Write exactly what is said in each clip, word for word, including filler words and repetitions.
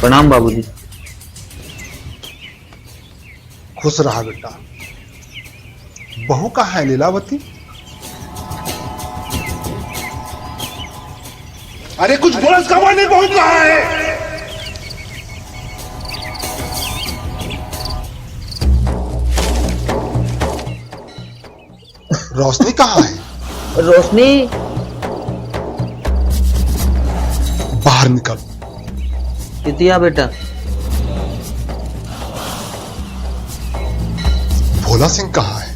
प्रणाम बाबूजी। खुश रहा बेटा। बहू कहाँ है लीलावती? अरे कुछ बोलस काबर नहीं, बहू कहाँ है? रोशनी कहाँ है? रोशनी? बाहर निकल। कितिया बेटा? भोला सिंह कहाँ है?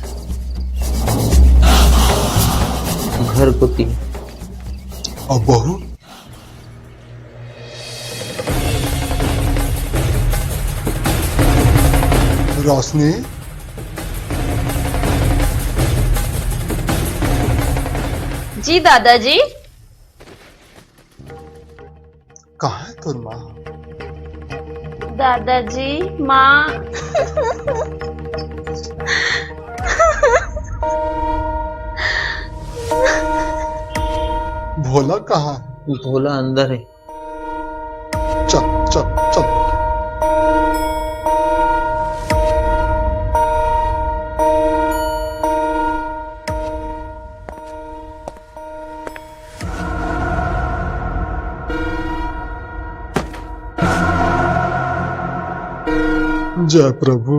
घर कोती। और बहू? रोशनी। जी दादाजी। कहाँ है तोर माँ? दादाजी, माँ। भोला कहाँ है? भोला अंदर है। चल, चल, चल। जय प्रभु।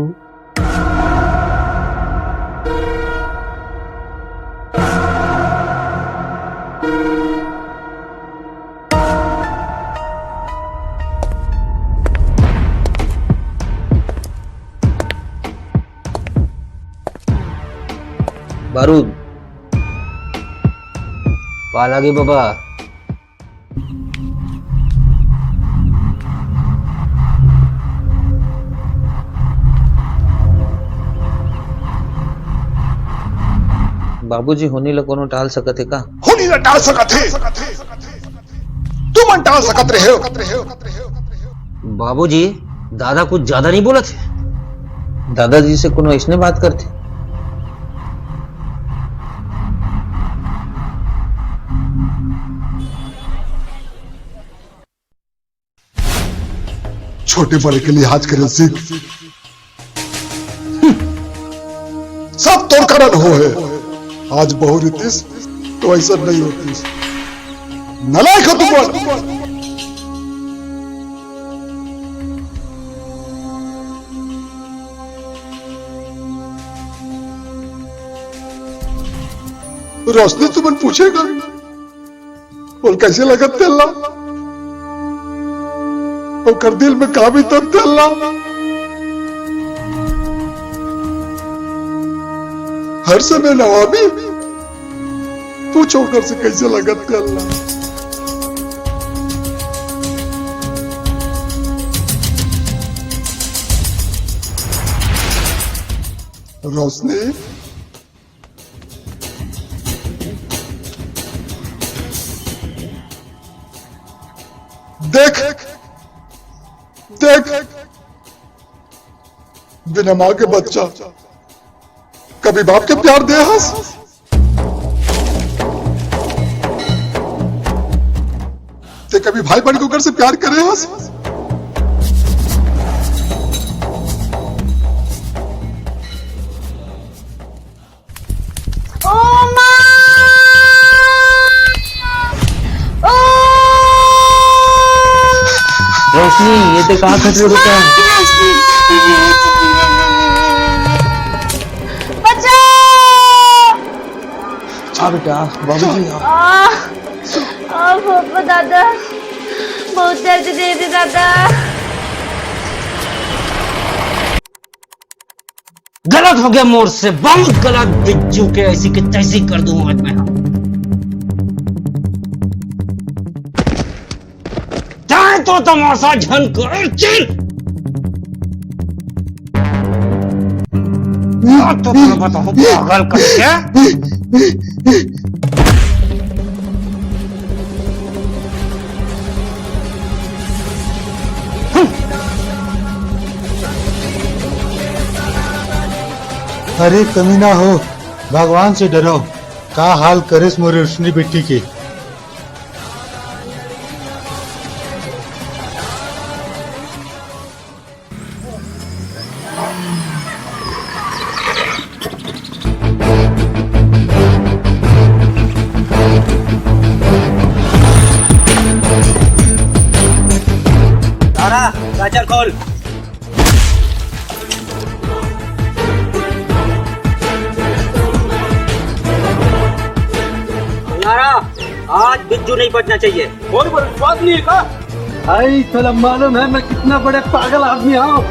बारूद। पाला गे बाबा। बाबूजी, होनी ला कोनो टाल सकत हे का? होनी ला टाल सकत हे? तुमन टाल सकत रहे हो? बाबूजी, दादा कुछ ज्यादा नहीं बोलत हे? दादाजी से कोनो ऐसने बात करथे? छोटे बड़े के लिहाज करे सीख। सब तोर कारण हो हे। आज बहू रितिस तो ऐसा नहीं होतिस। नालायक हो तुमन। रोशनी तुमन पूछेगा, बोल, कैसे लगत तेला? ओकर दिल में का बीतत तेला? हर समय नवाबी पूछो ओकर से कैसे लगत तेला। रोशनी, देख, देख, बिना माँ के बच्चा कभी बाप के प्यार दे हस? ते कभी भाई बहन के ओकर से प्यार करे हस? ओ माँ! ओ! रोशनी, ये ते का कर रहे हो बेटा? बचाओ! आ बेटा, बाबूजी, आ। आ, आ, पापा, दादा, बहुत दर्द दे रहे दादा। गलत हो गया मोर से, बहुत गलत। बिज्जू के ऐसी की तैसी कर दूं आज मैं। तैं तो तमाशा झन कर, चल। अब तो तैं बताहूं पागल कइसे। अरे कमीना हो, भगवान से डरो। का हाल करेस मोर रोशनी बेटी के। यारा, आज बिज्जू नहीं बचना चाहिए। और पर विश्वास नहीं है का? भाई, तोला मालूम है मैं कितना बड़े पागल आदमी हूँ?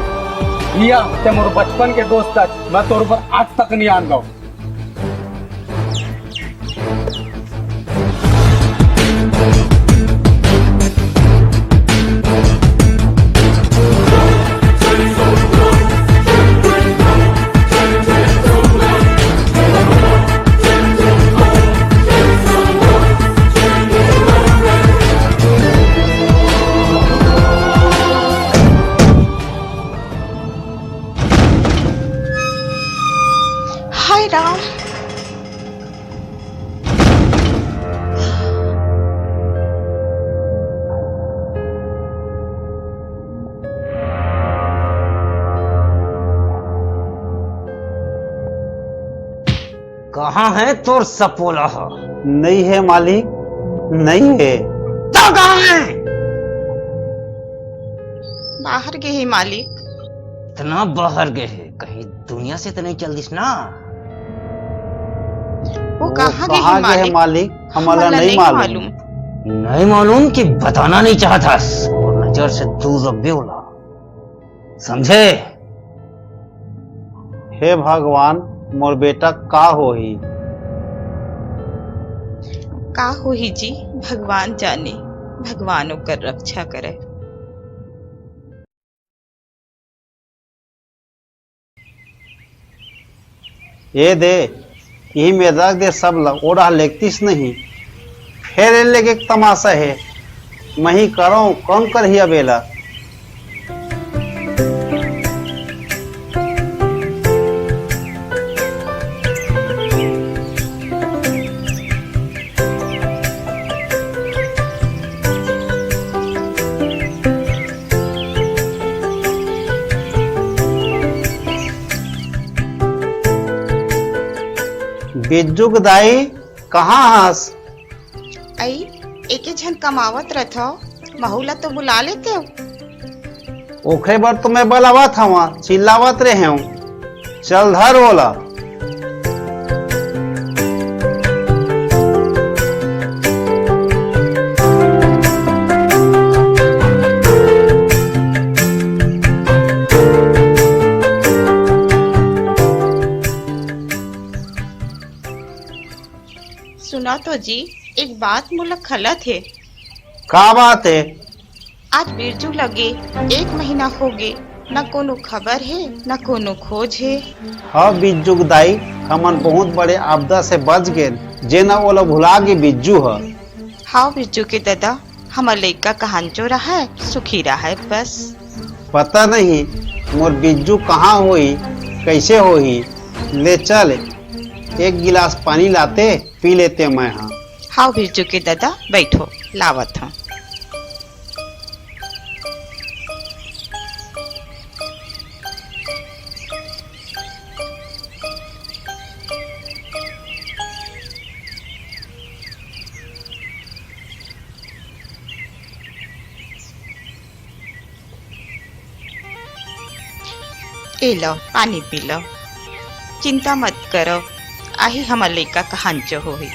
भैया, ते मोर बचपन के दोस्त हस, मैं तोर ऊपर आज तक नहीं आन दो। हाय राम। कहाँ है तोर सपोला ह? नहीं है मालिक, नहीं है। तो कहाँ है? बाहर गे हे मालिक। इतना बाहर गे हे, कहीं दुनिया से तो नहीं चल दिस ना? वो वो कहाँ गे हे कहाँ गे हे मालिक? मालिक? हमला हमला नहीं नहीं मालूम। मालूम। नहीं मालूम कि बताना नहीं चाहत हस। मोर नजर से दूर रखबे ओला, समझे? हे भगवान, मोर बेटा का होही? का होही जी, भगवान जाने, भगवान ओकर रक्षा करे। ये दे, इही में रख दे सब ला, ओड़ा लेगतिस नहीं। फेर ए लेगे के तमाशा हे, मही करौं, कौन करही अब एला? बिज्जू के दाई, कहाँ हस? अई, एके झन कमावत रथव, महू ला तो बुला लेतेव। ओखरे बर तो मैं बलावत हवं, चिल्लावत रेहेंव। चल धर ओला। सुना तो जी, एक बात मोला खलत हे। का बात हे? आज बिरजू लगे एक महीना होगे, न कोनो खबर हे, न कोनो खोज हे। हाँ बिज्जू के दाई, हमन बहुत बड़े आपदा से बच गेन, जेन ओला भुला गे बिज्जू ह। हाँ बिरजू के ददा, हमर लइका कहांचो रहय, सुखी रहय बस। पता नहीं मोर बिज्जू कहाँ होही, कइसे होही। ले चल, एक गिलास पानी लाते, पी लेते मैं हा। हाँ बिरजू के ददा, बैठो, लावत हूँ। ए लो, पानी पी लो। चिंता मत करो, आही हमर लइका कहांचो होही।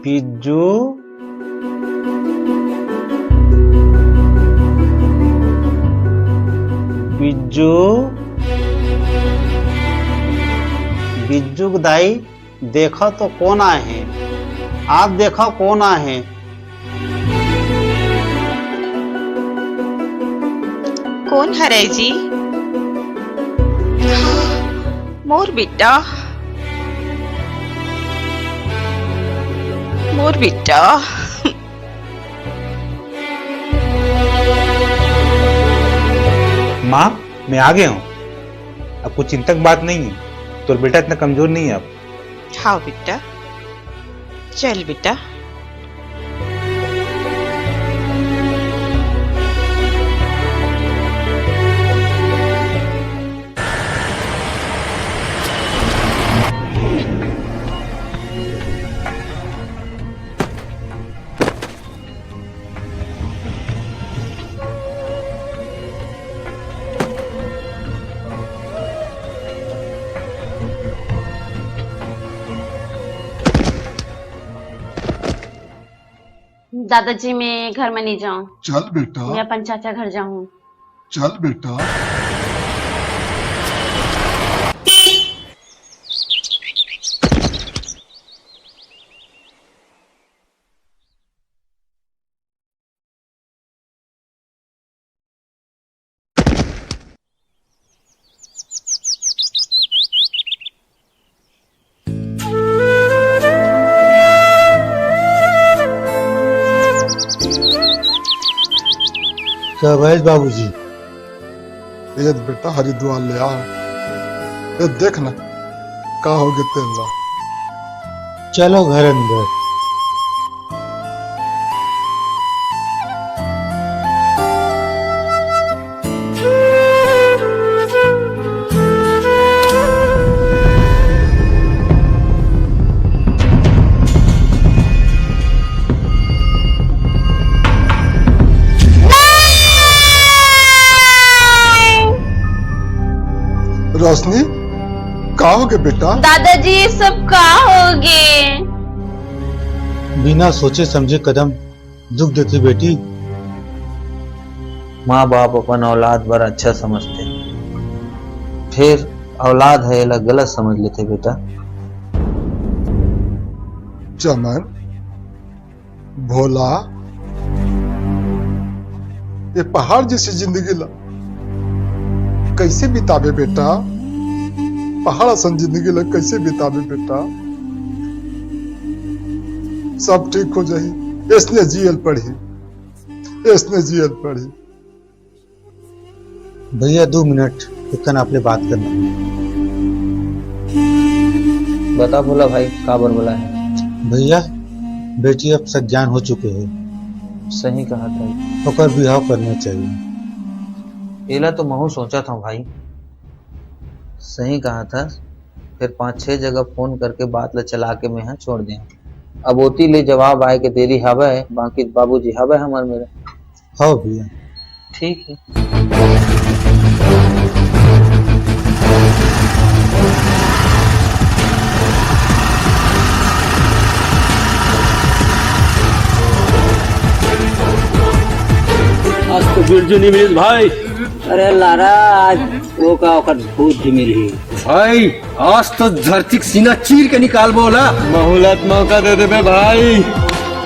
बिज्जू, बिज्जू, बिज्जू के दाई, देखा तो कोन आए हे, आप देखा कोन आए हे। कोन हरय जी? मोर बेटा, मोर बेटा। माँ, मैं आ गया हूँ। अब कुछ चिंता की बात नहीं है। तोर बेटा इतना कमजोर नहीं है अब। हाँ बेटा, चल बेटा। दादाजी, मैं घर में नहीं जाऊं। चल बेटा। मैं अपन चाचा घर जाऊं। चल बेटा। क्या भाई बाबूजी? ए बेटा, हरिद्वार ले आ। ए देख ना, का हो गे तेल ला। चलो घर अंदर। रोशनी, का हो गे बेटा? दादाजी, ये सब का हो गे? बिना सोचे समझे कदम दुख देथे बेटी। माँ बाप अपन औलाद बर अच्छा समझथे, फेर औलाद ह एला गलत समझ लेथे बेटा। चमन, भोला, ये पहाड़ जैसी जिंदगी ला कैसे बिताबे बेटा? पहाड़ असन जिंदगी ला कैसे बिताबे बेटा? सब ठीक हो जाही, इसने जियल पड़ही, इसने जियल पड़ही। भैया, दो मिनट, एकन आपले बात करना। बता भोला भाई, काबर बोला है? भैया, बेटी अब सज्ञान हो चुके है। सही कहा था। ओकर बिहाव करना चाहिए। एला तो महू सोचा था भाई। सही कहा था। फिर पांच छह जगह फोन करके बात ला चला के मैं हा छोड़ दे। अब ओती ले जवाब आए के देरी हवय, बाकी बाबूजी हवय हमर मेरे। हाँ भैया। ठीक है। आज तो बिरजू नहीं मिलिस भाई। अरे लारा, आज वो का ओकर भूत भी मिलही। भाई, आज तो धरती के सीना चीर के निकालबो ओला। महू ला त मौका दे देबे भाई।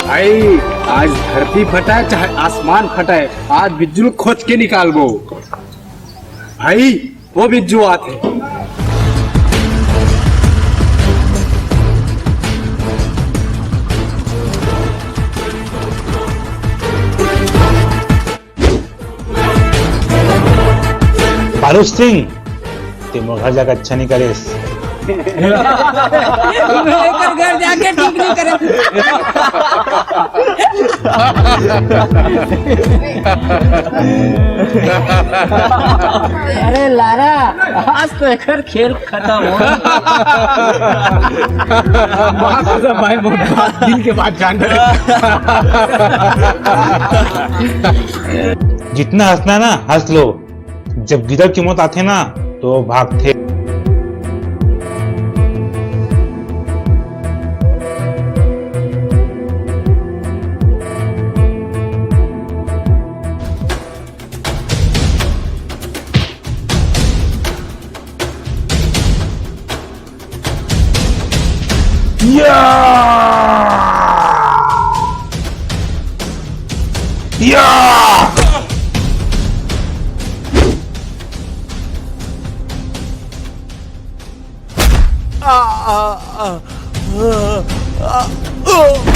भाई, आज धरती फटाए चाहे आसमान फटाए, आज बिज्जू ल खोज के निकालबो। भाई, वो बिज्जू आत हे। बालू सिंह, ते मोर घर जाके अच्छा नहीं करेस। मैं एकर घर जाके ठीक नहीं करे। अरे लारा, आज तो एकर खेल खत्म हो। बात तो सब भाई, बहुत बात, दिल के बात जान रहे। जितना हंसना है ना, हंस लो। जब गिदड़ की मौत आथे ना, तो भागथे। या! या! आ, आ, आ, आ, आ, आ।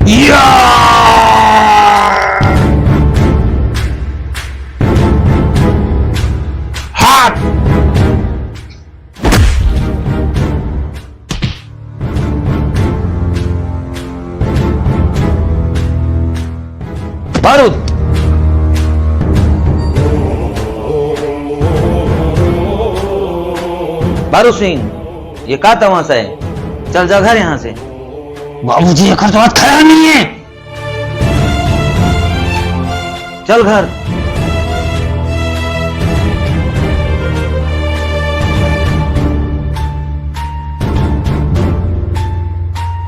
या! हाथ! बारूद! बारू सिंह, ये का तमाशा है? चल जा घर यहाँ से। बाबूजी, एकर तो बात खराब नहीं है। चल घर।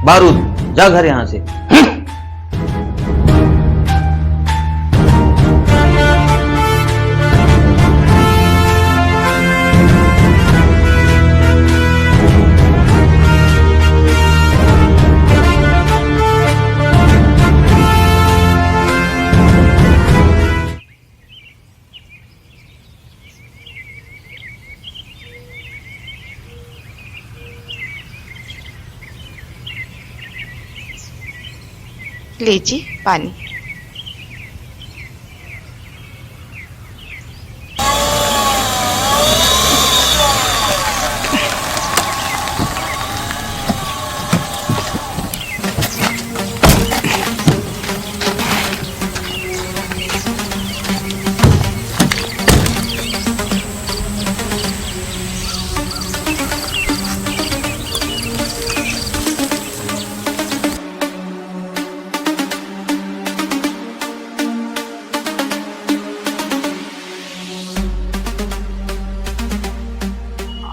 बारूद, जा घर यहाँ से। ले जी पानी।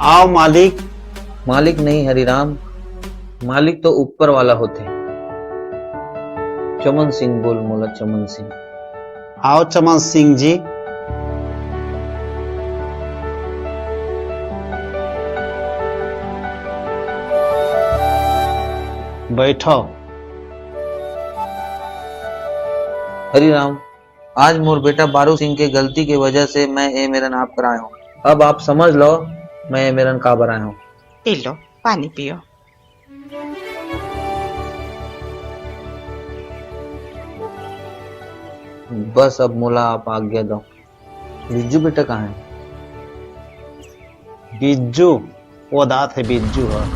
आओ मालिक। मालिक नहीं हरिराम, मालिक तो ऊपर वाला होथे। चमन सिंह बोल मोला, चमन सिंह। आओ चमन सिंह जी। बैठो। हरिराम, आज मोर बेटा बारू सिंह के गलती के वजह से मैं ए मेरन आप कराए हूँ। अब आप समझ लो, मैं ए मेरन काबर आए हूँ। पी लो, पानी पियो। बस अब मोला आप आज्ञा दो। बिज्जू बेटा कहाँ है? बिज्जू, वो दात है बिज्जू है।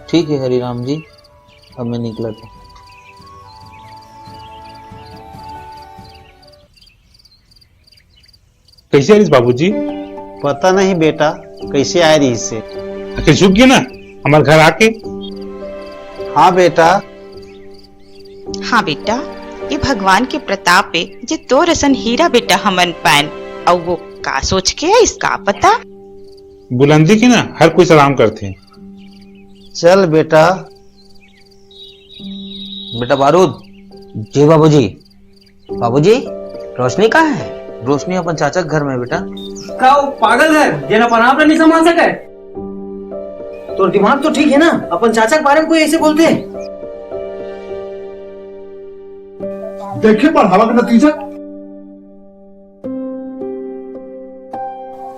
ठीक है हरिराम जी, अब मैं निकलत हूँ। कैसे आइस बाबूजी? पता नहीं बेटा, कैसे आए रहिस हे। आके झुक गए ना हमारे घर आके। हाँ बेटा। हाँ बेटा, ये भगवान के प्रताप हे जे तोर असन हीरा बेटा हमन पाएन। अउ वो का सोच के आइस का पता। बुलंदी के ना हर कोई सलाम करथे। चल बेटा। बेटा बारूद। जी बाबूजी। बाबूजी, रोशनी कहाँ है? रोशनी अपन चाचा के घर में है बेटा। का वो पागल है, जेन अपन आप ला नहीं संभाल सके? तोर दिमाग तो ठीक है ना, अपन चाचा के बारे में कोई ऐसे बोलते हैं? देखे पढ़ावा का नतीजा,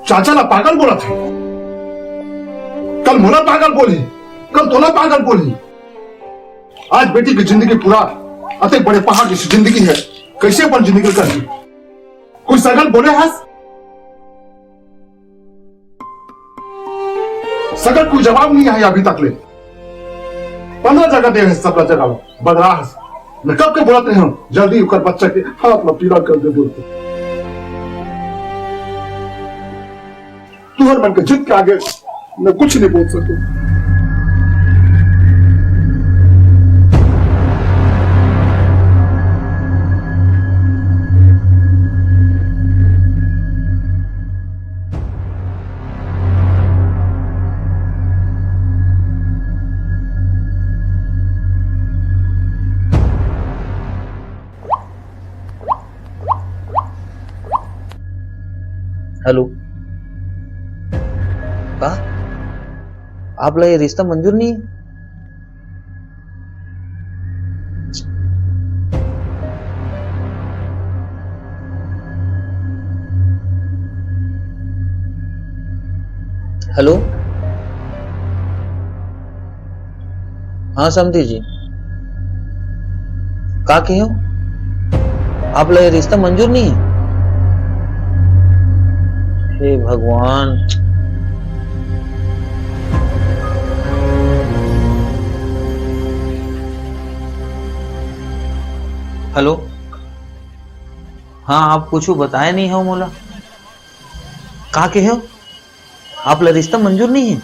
चाचा ला पागल बोलथे, कल मोला पागल बोलही, कल तोला पागल बोलही। आज बेटी के जिंदगी पूरा अतेक बड़े पहाड़ जैसी जिंदगी है, कैसे अपन जिंदगी करही? कोई सगल बोले हस? सगल कोई जवाब नहीं है अभी तक ले। पंद्रह जगह दे है, सब जगह बदला हस। मैं कब के बोलत रहे हूँ, जल्दी ओकर बच्चा के हाथ में पीला कर दे बोलते। तुहर मन के जिद के आगे मैं कुछ नहीं बोल सकूं। हेलो। का? आप ला ये रिश्ता मंजूर नहीं है? हेलो। हाँ समधी जी, का कहे हो? आप ला ये रिश्ता मंजूर नहीं है? हे भगवान। हेलो। हाँ, आप कुछ बताए नहीं हो मोला। का कहे हो? आप ला रिश्ता मंजूर नहीं है?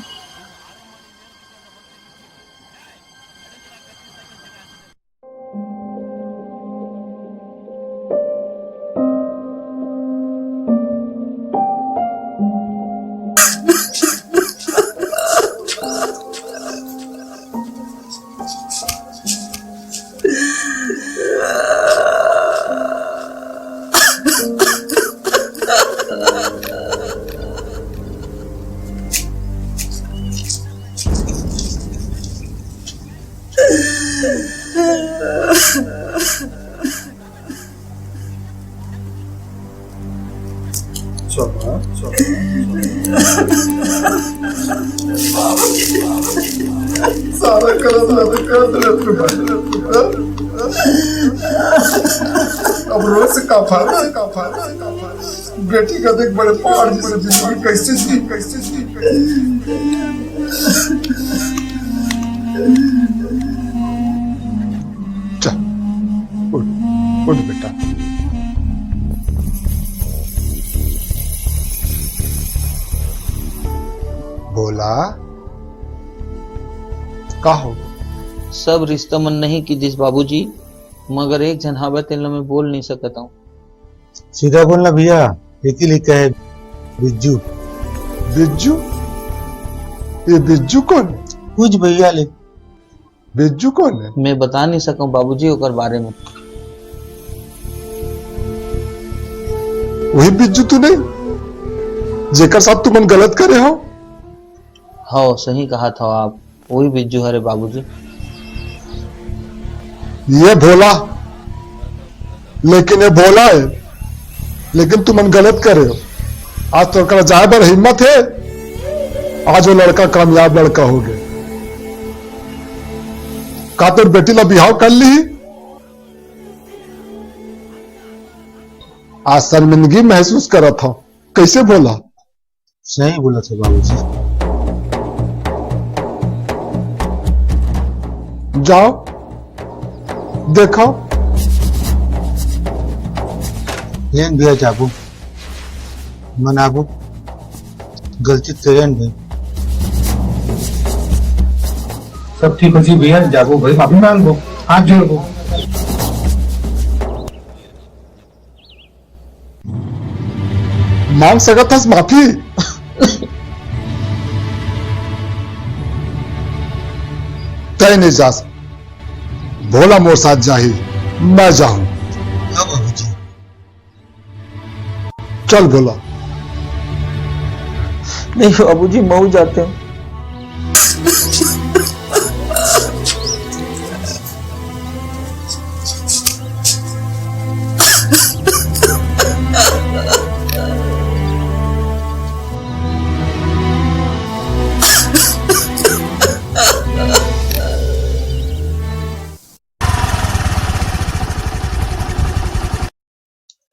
सारा करम लगा कर दे तू भाई। अब रोज का फायदा, का फायदा, का फायदा। बेटी का देख बड़े पहाड़ जैसे जिंदगी कैसे जी, कैसे जी, कैसे जी। चल, उठ, उठ बेटा। बोला, का हो? सब रिश्ता मन नहीं की दिस बाबूजी, मगर एक झन हावय तेन ला मैं बोल नहीं सकत हूँ। सीधा बोलना भैया, एके लइका हे बिज्जू। बिज्जू? ये बिज्जू कौन है? कुछ भैया ले। बिज्जू कौन है? मैं बता नहीं सकूं बाबूजी ओकर बारे में। वही बिज्जू तो नहीं, जेकर साथ तुमन गलत करे हो? हाँ, सही कहा था आप, वही बिज्जू हरे बाबूजी। ये भोला, लेकिन ये भोला है, लेकिन तुमन गलत करे हो। आज तो ओकरा जाए बर हिम्मत है, आज वो लड़का कामयाब लड़का हो गए। का तोर बेटी ला बिहाव कर ली? आज शर्मिंदगी महसूस करत हो, कैसे भोला? सही बोला था बाबूजी। जाओ, देखो। लेन भैया जाबो, मनाबो, गलती करेन भाई। सब ठीक हो जी भैया, जाबो भाई, माफी मांगबो, हाथ जोड़बो। मांग सकत हस माफी। तय नहीं जा सक। भोला मोर साथ जाही, मैं जाहूं। हाँ बाबूजी। चल भोला। नहीं बाबूजी, मैं जाते हूँ।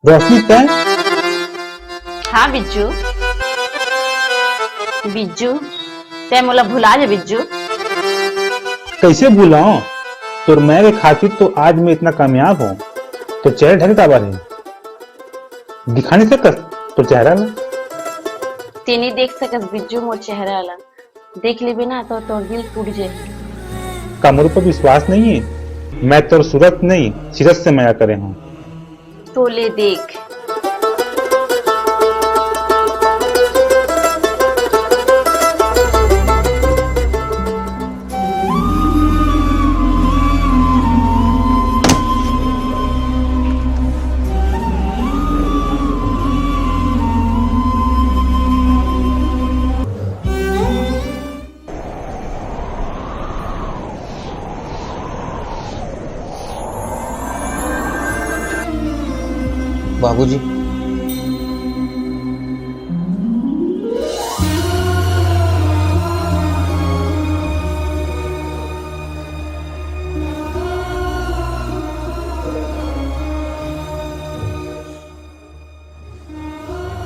रोशनी, तैं? हाँ बिज्जू। बिज्जू, तैं मोला भुला जा बिज्जू। कैसे भुलाओं? तोर मैं के खातिर तो आज मैं इतना कामयाब हूँ, तो चेहरा ढके काबर है? दिखा नहीं सकत तोर चेहरा ला? ते नइ देख सकस बिज्जू मोर चेहरा ला। देख लेबे ना तो तोर दिल टूट जाही। का मोर ऊपर विश्वास नहीं है? मैं तोर सूरत नहीं, सीरत से मया करे हूँ। तो ले देख। बाबूजी।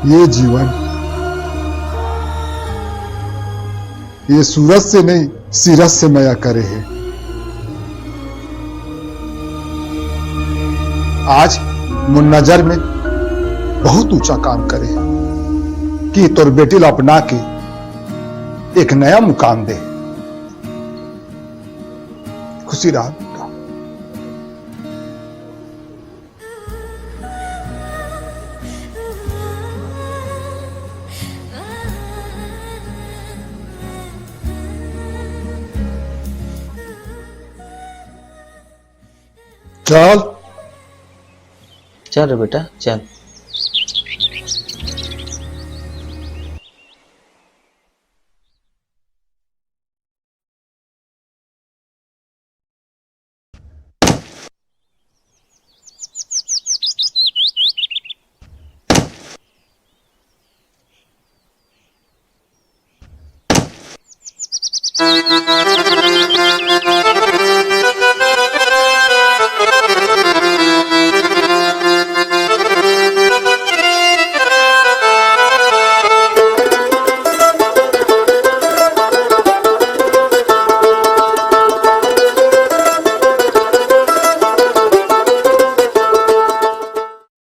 ये जीवन, ये सूरत से नहीं, सीरत से मया करे हे। आज मोर नजर में बहुत ऊंचा काम करे हे कि तोर बेटी ला अपना के एक नया मुकाम दे। खुशी रहा बेटा। चल। चल रे बेटा, चल।